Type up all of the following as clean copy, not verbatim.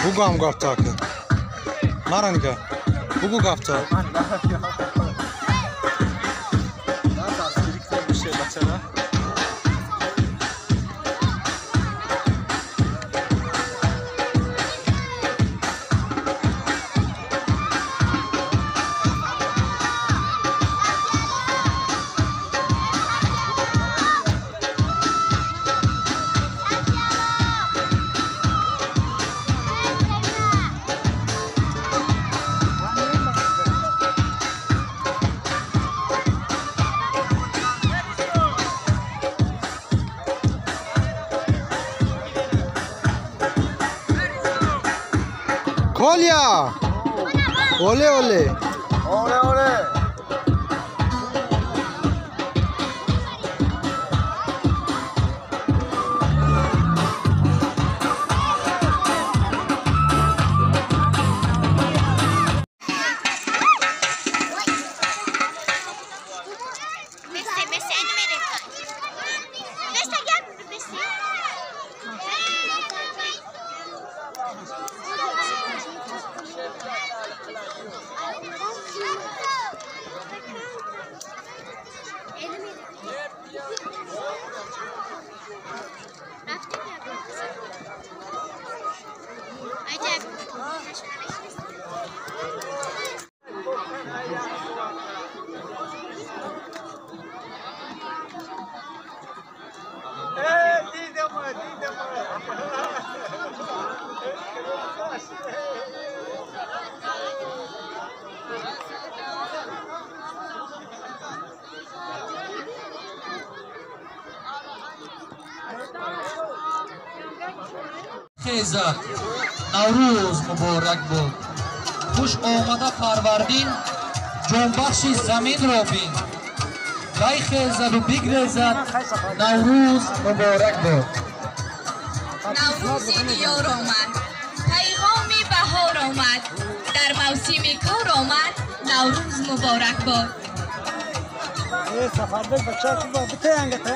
Бугам гафтака. Маранга. Бугу гафта. Kolya! Ole ole! Ole ole! Хезад Наврӯз муборак буд. Хуш омада Фарвардин, ҷонбахши заминро бин. Вай хезаду бигрезад, Наврӯз муборак буд. Наврӯзи диёр омад, пайғоми баҳор омад, дар мавсими кор омад, Наврӯз муборак буд. Сафарбек бача битаянгата.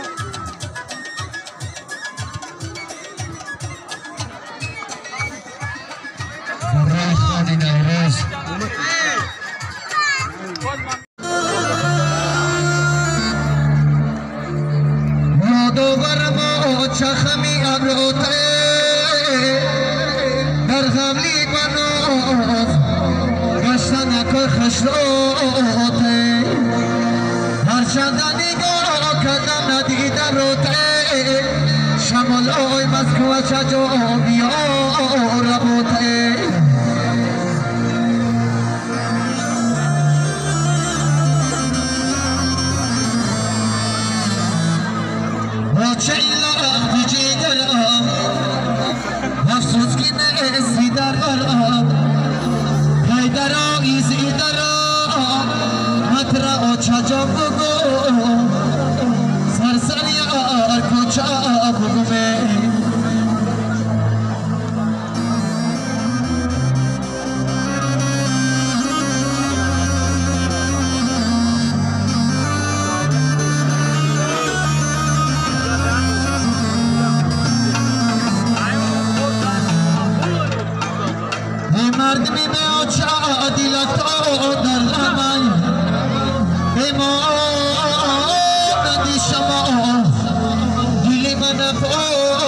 Dili mana po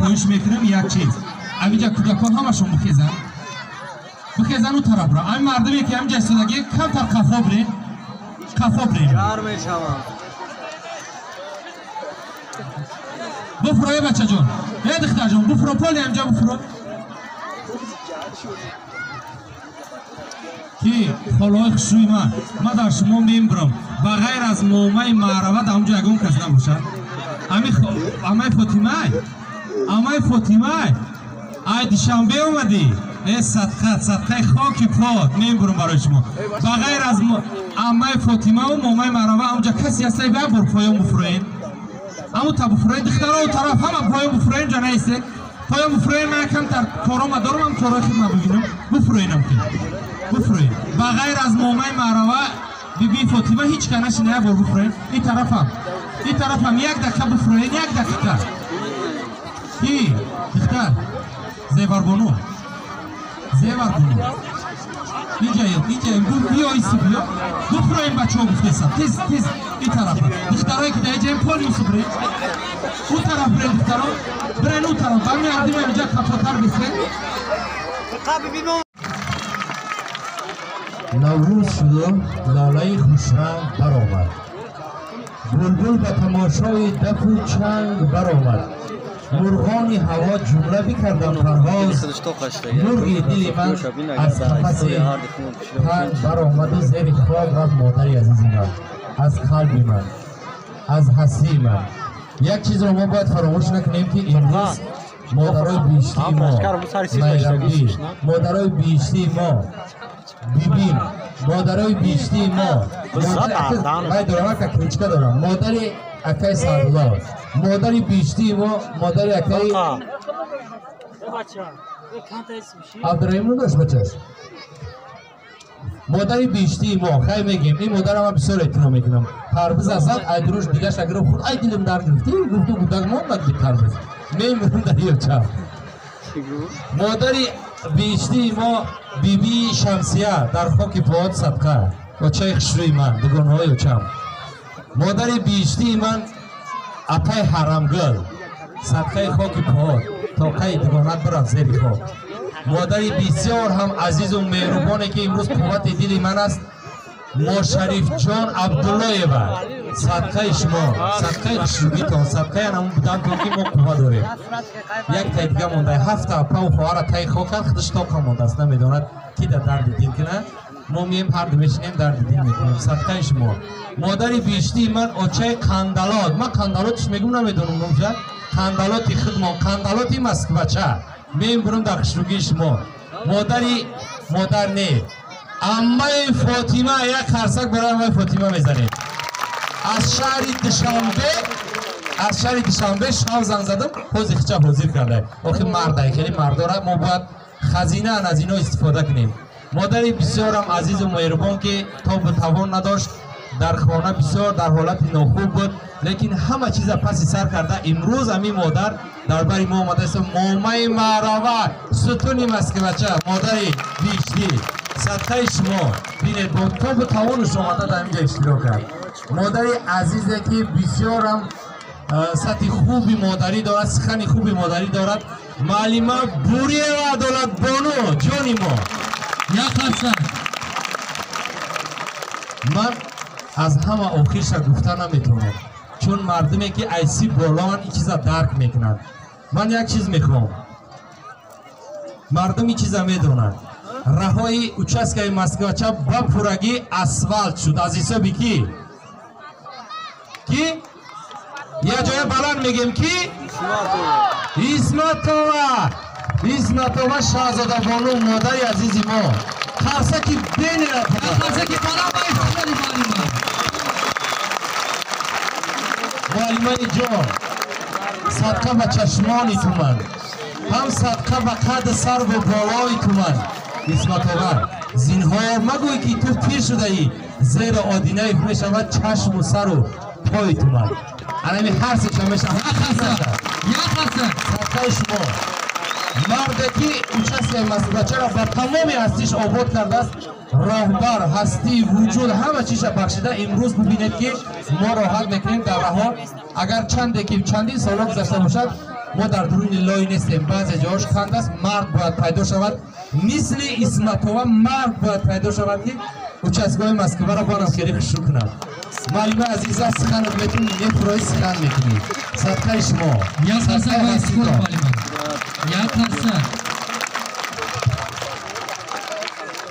Хоҳиш мекунам як чиз. Амиҷа кӯдакон ҳамашон бихезанд. Бихезанд у тарафро. Ами мардуме ки амиҷа истодагӣ камтар қафо бирен. Қафо бирен. Буфро эй бачаҷон. Эй духтарҷон, буфро поли амиҷа буфро. Ки холаҳои хушрӯи ман, ман дар шумо мембурам. Ба ғайр аз момаи маърава дар онҷо ягон кас набошад. Амаи Фотимай? Амаи Фотимай? Ай Душанбе омадӣ? Э садқа, садқаи хоки пок мембурам барои шумо. Ба ғайр аз амаи Фотимаву момаи маърава онҷо касе ҳаст, як бор поён буфуроед. Аму та буфуроед, духтаро у тараф ҳама поён буфуроед, ҷо наистед. Поён буфуроед, ман камтар корома дорам, ам корои хидмат бибинам. Буфуроедам ки. Буфуроед. Ба ғайр аз момаи маърава биби Фотима ҳеҷ ка нашина, як бор буфуроед. Ин тарафам. Ин тарафам як дақиқа буфуроед, як дақиқа. Ки духтар Зеварбону. Зеварбону. Инҷа, инҷа, биё иси биё. Буфуроем бачаҳо гуфтесам. Тез, тез ин тарафа. Духтарое ки дар инҷаем поли усу биред. У тараф биред духтаро. Бирен у тараф. Ба меардим инҷа кафотар бисед. Наврӯз шуду лолаи хушранг баромад. Булбул ба тамошои дафу чанг баромад. Мурғони ҳаво ҷумла бикарданд парвоз. Мурғи дили ман аз қафаси танг баромаду зери хок рафт модари азизи ман, аз қалби ман, аз ҳастии ман. Як чизро мо бояд фаромӯш накунем, ки имрӯз модарои биҳиштии мо Майрамбӣ, модарои биҳиштии мо Бибим, модарои биҳиштии мо май дорам, ака кличка дорам, модари акаи Саъдулло, модари биҳиштии мо, модари акаи Абдураҳим дошт бачаш, модари биҳиштии мо. Хай мегем, ин модарам ман бисёр эҳтиром мекунам. Тарбуз азад, ай дуруш дигаша гирифт, хурд, ай дилим дард гирифт, гуфту гудак мондад би тарбуз. Мемирам дар ёча. Модари биҳиштии мо Биби Шамсия дар хоки поот садқа, очаи хушрӯи ман, дугонҳои очам. Модари биҳиштии ман апаи Ҳарамгул, садқаи хоки поот, тоқаи дугонат бирафт зери хок. Модари бисёр ҳам азизу меҳрубоне ки имрӯз қуввати дили ман аст, Мошарифҷон Абдуллоева, садқаи шумо, садқаи хушрӯгитон, садқаи анамун будантон ки мо қувва дорем. Як тай дига монда, ҳафта апаву хоҳара таи хок кард, худаш тоқа мондааст, намедонад ки дар дарди дил кунад. Мо меем ҳарду мешинем, дарди дил мекунем. Садқаи шумо. Модари биҳиштии ман очаи Қандалот, ман Қандалотш мегум, намедонам номша, Қандалоти худмон, Қандалоти Москвача, мембурам дар хушрӯгии шумо. Модари модар не, аммаи Фотима, як қарсак барои аммаи Фотима мезанем. Аз шаҳри Душанбе, аз шаҳри Душанбе шав занг задам, ҳозир хича ҳозир карда. Охи мардай, хеле мардора мо бояд хазина аз ино истифода кунем. Модари бисёрам азизу меҳрубон ки тобу тавон надошт, дар хона бисёр дар ҳолати нохуб буд, лекин ҳама чиза паси сар карда имрӯз ҳамин модар дар бари мо омадааст. Момаи маърава, сутуни Москвача, модари биҳиштӣ, садқаи шумо. Бинед, бо тобу тавонаш омада дар инҷа иштирок кард. Модари азизе ки бисёрам сатҳи хуби модарӣ дорад, сухани хуби модарӣ дорад, муаллима Буриева Адолатбону, ҷони мо. Як қарсак. Ман аз ҳама охирша гуфта наметавонам, чун мардуме ки айси болоан ин чиза дарк мекунанд. Ман як чиз мехоҳам, мардум ин чиза медонанд. Раҳои участкаи Москвача ба пуррагӣ асфалт шуд. Аз ҳисоби ки? Ки? Як ҷоя баланд мегем, ки? Исматова. Исматова Шаҳзодабону, модари азизи мо. Қарсаки бенера. Қарсаки баланд ба истиқболи муаллима. Муаллимаи ҷон, садқа ба чашмони ту ман, ҳам садқа ба қадди сарву болои ту ман. Исматова, зинҳор магӯй ки ту пир шудаӣ, зеро одинаи мешавад чашму сару пои тумад. Анами ҳар сеша мешавад. Як қарсак. Садқаи шумо. Марде ки участие Москвачаро ба тамоми ҳастиш обод кардааст, роҳбар, ҳастӣ, вуҷуд, ҳама чиза бахшида. Имрӯз бубинед ки мо роҳат мекунем дар раҳо. Агар чанде ки чандин солҳо гузашта бошад, мо дар дуруни лой нестем. Баъзе ҷоҳош ханд аст, мард бояд пайдо шавад. Мисли Исматова мард бояд пайдо шавад ки участгоҳи Москваро боям хеле хушрӯ кунад. Муаллима азиза, суханат метунӣ, мефурои сухан мекунӣ. Садқаи шумо. Як қарсак ба ифтихор муаллима. Як қарсак.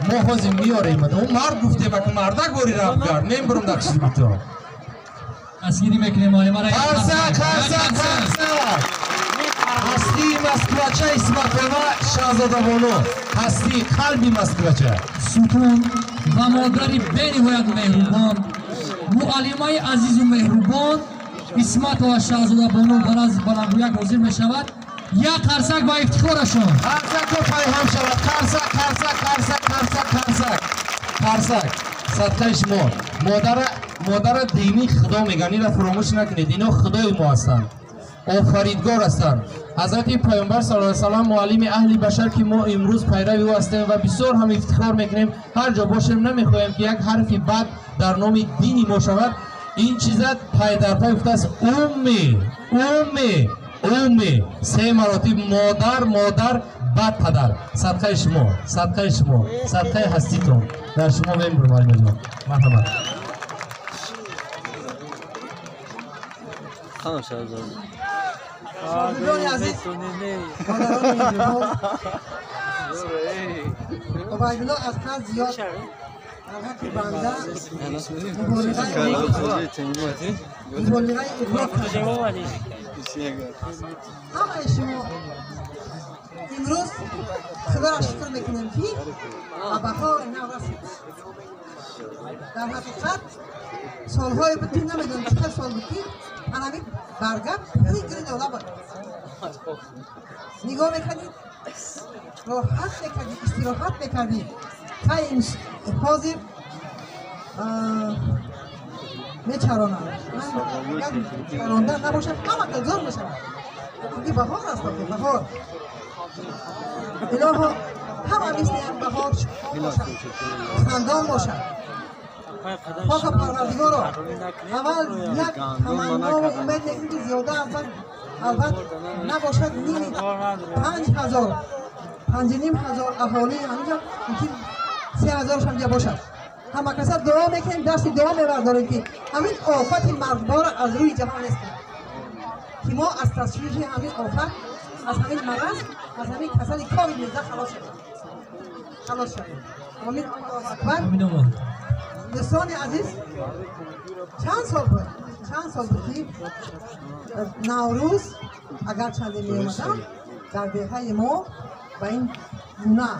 Мо ҳозир меорем. Ӯ мард гуфтем, аки мардак бори рафт гард. Мембурам дар хушрӯ то. Дастгирӣ мекунем муаллимаро. Қарсак, қарсак, қарсак. Ҳастии Москвача Исматова Шаҳзодабону. Ҳастии қалби Москвача. Сутун ва модари бениҳоят меҳрубон, муаллимаи азизу меҳрубон Исматова Шаҳзодабону бараз баландгӯяк ҳозир мешавад. Як қарсак ба ифтихорашон. Қарсакҳо пайҳам шавад. Қарсак, қарсак, қарсак, қарсак, қарсак, қарсак. Садқаи шумо. Модара дини Худо мегӯянд. Инро фуромӯш накунед. Ино Худои мо ҳастанд, офаридгор ҳастанд. Ҳазрати Паёмбар саллаллоҳу алайҳи васаллам муаллими аҳли башар ки мо имрӯз пайрави ӯ ҳастем ва бисёр ҳам ифтихор мекунем. Ҳар ҷо бошем намехоҳем ки як ҳарфи бад дар номи дини мо шавад. Ин чиза пай дар пай гуфтааст: умми, умми, умми. Се маротиб модар, модар, баъд падар. Садқаи шумо, садқаи шумо, садқаи ҳаститон. Дар шумо мембурам, муаллимаҷон. Марҳамат. Шогирдони азиз, модарони меҳрубон, Убайдулло аз ҳад зиёд дар ҳаққи банда муболиғаи иғроқ кард. Ҳамаи шумо имрӯз Худоро шукр мекунем ки ба баҳори нав расид. Дар ҳақиқат солҳое буд ки намедонам чӣ қадр сол буд ки анами барга пури гири дола буд. Нигоҳ мекардид, роҳат мекардид, истироҳат мекардид. Хай ҳозир мечаронам. Ман агар чаронда набошам, ҳама зор мешавад. Чунки баҳор аст, баҳор. Илоҳо ҳама мисли як баҳор шукон бошад, хандон бошад. Хока Парвардигоро, аввал як таманнову умед мекунем ки зиёда аз албат набошад ними 5000, 5500 аҳолии ҳаминҷо мумкин 3000 ҳамҷа бошад. Ҳама каса дуо мекунем, дасти дуо мебардорем ки ҳамин офати маргборро аз рӯи ҷаҳон нест кунад, ки мо аз ташвиши ҳамин офат, аз ҳамин мараз, аз ҳамин касали ковид 19 халос шавем, халос шавем. Омин. Аллоҳу акбар. Дӯстони азиз, чанд сол буд, чанд сол буд ки Наврӯз агар чанде меомадам дар деҳаи мо ба ин гуна,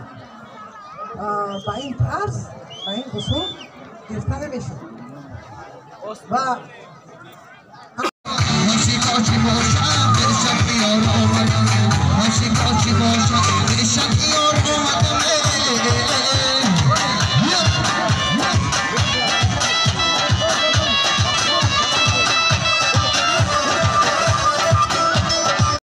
ба ин тарз, ба ин усул гирифта намешуд. Ва